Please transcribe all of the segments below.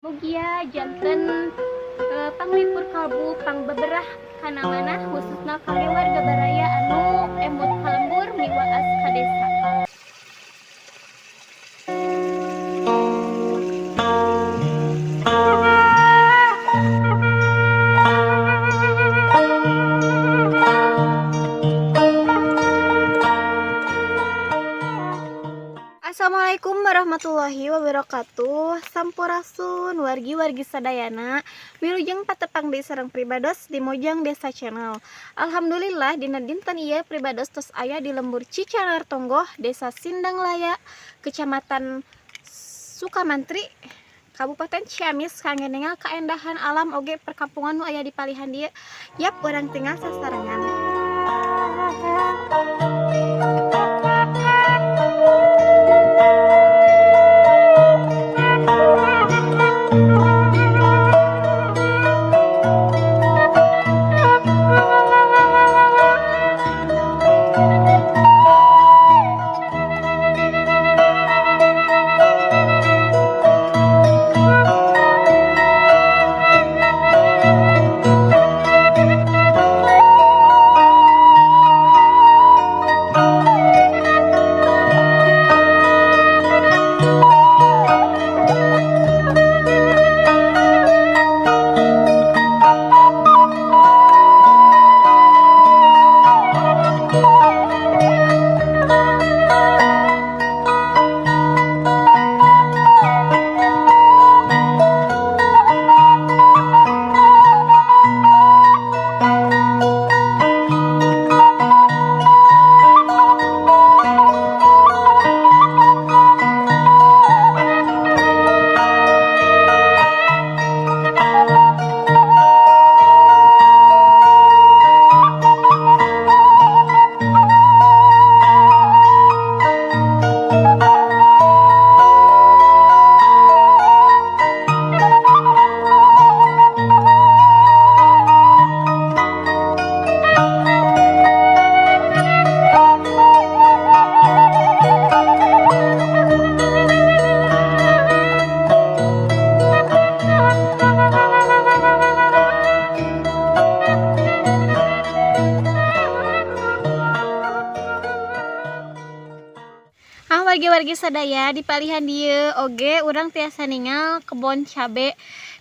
Mugia janten panglipur kalbu, pangbeberah kana manah, khususna kangge warga baraya anu emut ka lembur miwaas ka desa. Assalamualaikum warahmatullahi wabarakatuh. Sampurasun wargi-wargi sadayana. Wilujeng patepang deui sareng pribados di Mojang Desa Channel. Alhamdulillah, dina dinten ieu pribados tos aya di lembur Cicalar Tonggoh, Desa Sindanglaya, Kecamatan Sukamantri, Kabupaten Ciamis, kangge ningal kaendahan alam oge perkampungan nu aya di palihan dieu. Yap, urang tingal sasarengan. Ah, wargi-wargi sadaya, di palihan dieu oge urang tiasa ningal kebon cabe,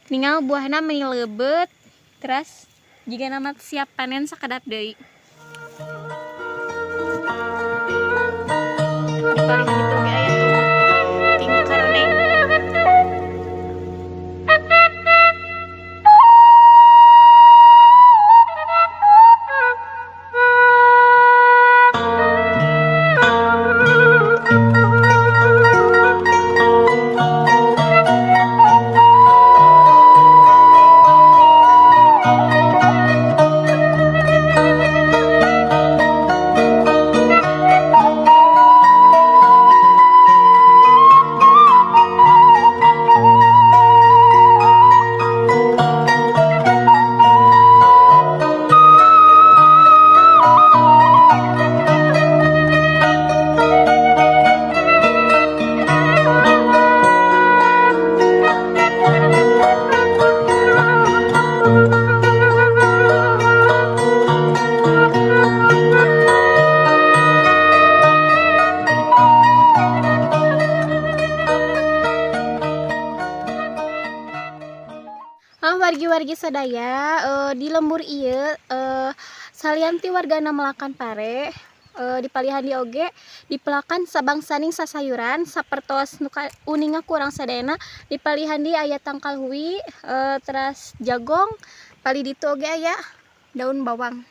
ningal buahna meni leubeut, teras jigana mah siap panen sakedap deui. Di palihan ditu oge aya tuh tingkarneng. Ah, wargi-wargi sadaya, di lembur ieu salian ti wargana melakan pare, di palihan dieu oge dipelakan sabangsaning sasayuran sapertos nu uninga ku urang sadayana. Di palihan dieu aya tangkal hui, teras jagong, palih ditu oge aya daun bawang.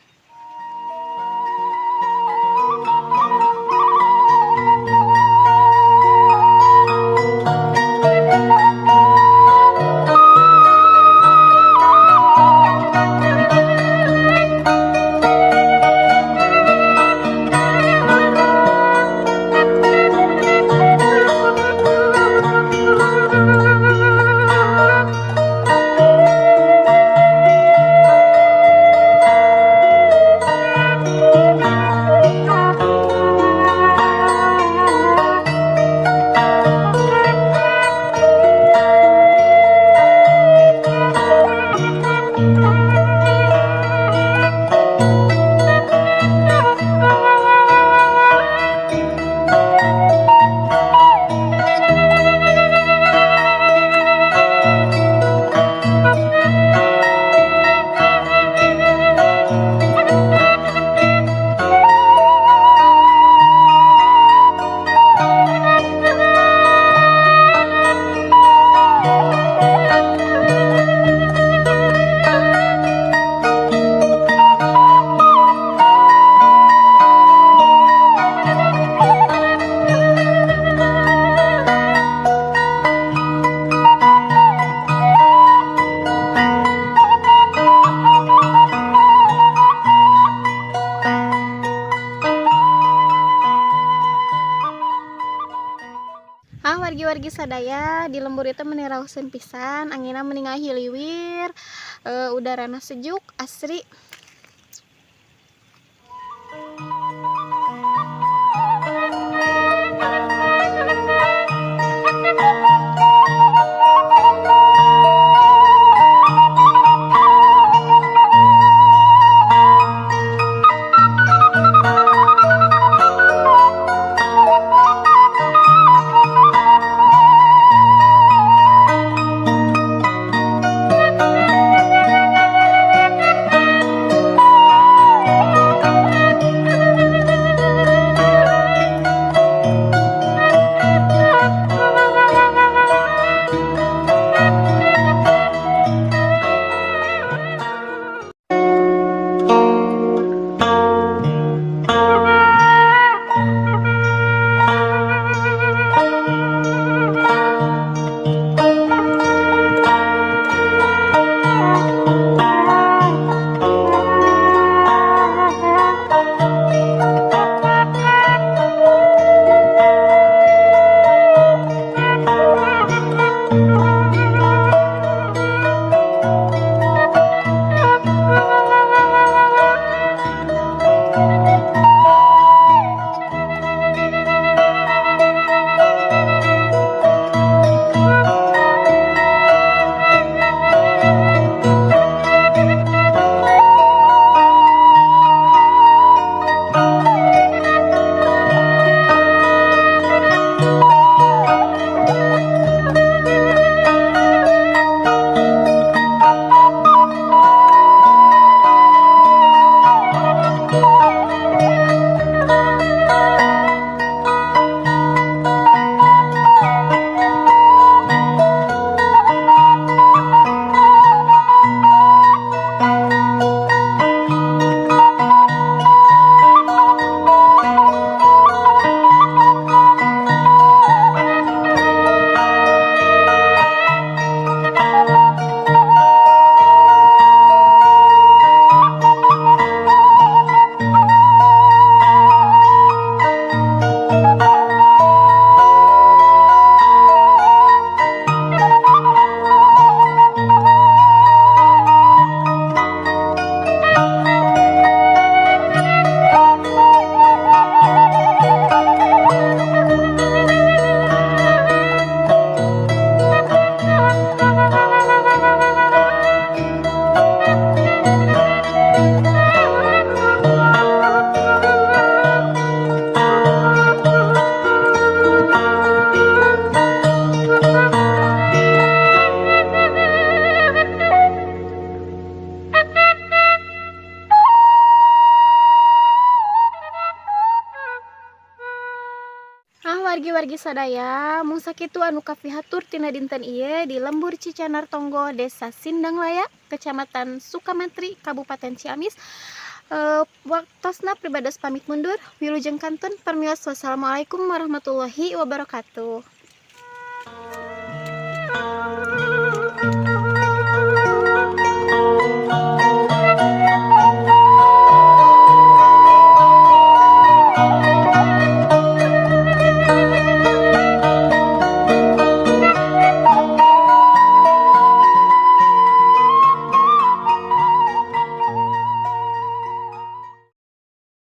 Wargi-wargi sadaya, di lembur itu meni raoseun pisan, anginna meni ngahiliwir, udarana sejuk, asri. Ah, wargi-wargi sadaya, mung sakitu anu kapihatur tina dinten ieu di Lembur Cicanar Tonggoh, Desa Sindanglaya, Kecamatan Sukamantri, Kabupaten Ciamis. Waktosna pribados pamit mundur. Wilujeng kantun permios, wassalamualaikum warahmatullahi wabarakatuh.